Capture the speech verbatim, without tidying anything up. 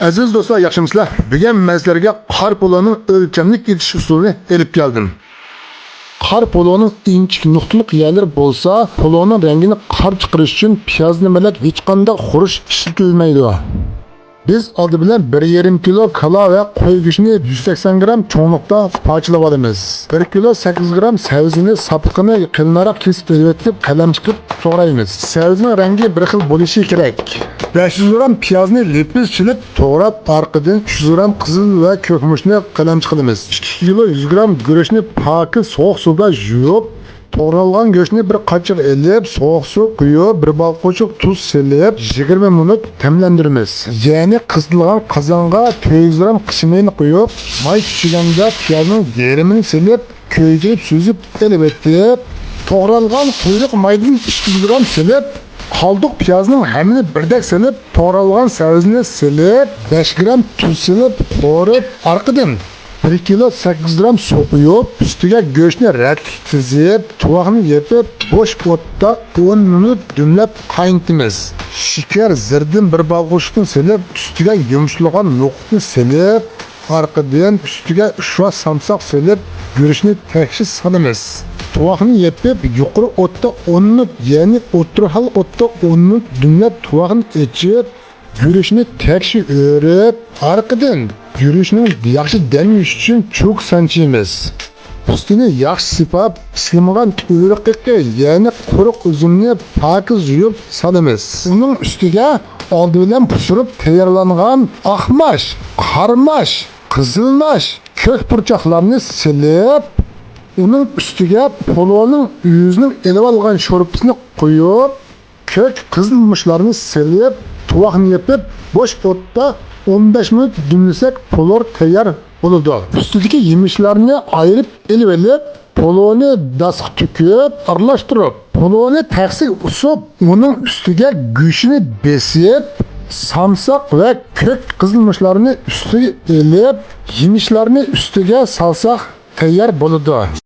ئەزىز دوستلار، ياخشىمۇسىلەر؟ بۈگۈن مەن سىلەرگە قار پولۇنىڭ ئۆلچەملىك ئېتىش ئۇسۇلىنى ئېلىپ كەلدىم. قار پولۇنىڭ ئىنچىكە نۇقتىلىق يەرلىرى بولسا، پولۇنىڭ رەڭگىنى قارا چىقىرىش ئۈچۈن پىياز نېمىلىك ھېچقانداق خۇرۇچ ئىشلىتىلمەيدۇ. بىز ئالدى بىلەن بىر يېرىم كىلو كالا ۋە قوي گۆشىنى يۈز سەكسەن گرام چوڭلۇقتا پارچىلاپ ئالىمىز. بىر كىلو سەككىز گرام سەۋزىنى ساپىقىنى قېلىنراق كېسىپ ئېلىۋېتىپ، قەلەم چىقىپ توغرايمىز. سەۋزىنىڭ رەڭگى بىر خىل بولۇشى كېرەك. بەش يۈز گرام پىيازنى لىپىز چېلىپ توغراپ، ئارقىدىن ئۈچ يۈز گرام قىزىل ۋە كۆك مۇچنى قەلەم چىقىلىمىز. ئىككى كىلو يۈز گرام گۈرۈچنى پاكىز سوغۇق سۇدا يۇيۇپ، توغرالغان گۆشنى بىر قاچىغا ئېلىپ، سوغۇق سۇ قۇيۇپ، بىر بال قوشۇق تۇز سېلىپ، يىگىرمە مىنۇت تەملەندۈرىمىز. يەنى قىزىتىلغان قازانغا تۆت يۈز گرام قىشمىنى قۇيۇپ، ماي چۈشكەندە پىيازنىڭ يېرىمىنى سېلىپ، كۆيدۈرۈپ سۈزۈپ ئېلىۋېتىپ، توغرالغان قۇيرۇق مايدىن ئىككى يۈز گرام سېلىپ، قالدۇق پىيازنىڭ ھەممىنى بىردەك سېلىپ، توغرالغان سەۋزىنى سېلىپ، بەش گرام تۇز سېلىپ قورۇپ، ئارقىدىن بىر كىلو سەككىز گرام سۇ قۇيۇپ، ئۈستىگە گۆشنى رەتلىك تىزىپ، تۇۋاقنى يېپىپ، بوش ئوتتا ئون مىنۇت دۈملەپ قاينىتىمىز. شېكەر، زەردىن بىر بال قوشۇقنى سېلىپ، ئۈستىگە يۇمشىلىغان نوقۇتنى سېلىپ، ئارقىدىن ئۈستىگە ئۈچ ۋە سامساق سېلىپ، گۈرۈچنى تەكشى سالىمىز. تۇۋاقنى يېپىپ، يۇقىرى ئوتتا ئون مىنۇت، يەنى ئوتتۇرا ھال ئوتتا ئون مىنۇت دۈملەپ، تۇۋاقنى ئېچىپ، گۈرۈچنى تەكشى ئۆرۈپ، ئارقىدىن گۈرۈچنىڭ ياخشى دەم يېيىشى ئۈچۈن چوكا سانچىمىز. ئۈستىنى ياخشى سىيپاپ، سىيمىغان ئۆرۈق ئېقى، يەنى قۇرۇق ئۈزۈمنى پاكىز يۇيۇپ سالىمىز. ئۇنىڭ ئۈستىگە ئالدى بىلەن پىشۇرۇپ تەييارلانغان ئاق ماش، قارا ماش، قىزىل ماش، كۆك پۇرچاقلارنى سېلىپ، ئۇنىڭ ئۈستىگە پولۇنىڭ ئۆزىنىڭ ئېلىۋالغان شورپىسىنى قۇيۇپ، كۆك قىزىل مۇچلارنى سېلىپ، تۇۋاقنى يېپىپ، بوش ئوتتا ئون بەش مىنۇت دۈملىسەك، پولۇر تەييار بولىدۇ. ئۈستىدىكى يېمىشلارنى ئايرىپ ئېلىۋېلىپ، پولۇنى داسقا تۆكۈپ، ئارىلاشتۇرۇپ، پولۇنى تەخسىگە ئۇسۇپ، ئۇنىڭ ئۈستىگە گۆشىنى بېسىپ، سامساق ۋە كۆك قىزىل مۇچلارنى ئۈستىگە ئېلىپ، يېمىشلارنى ئۈستىگە سالساق، تەييار بولىدۇ.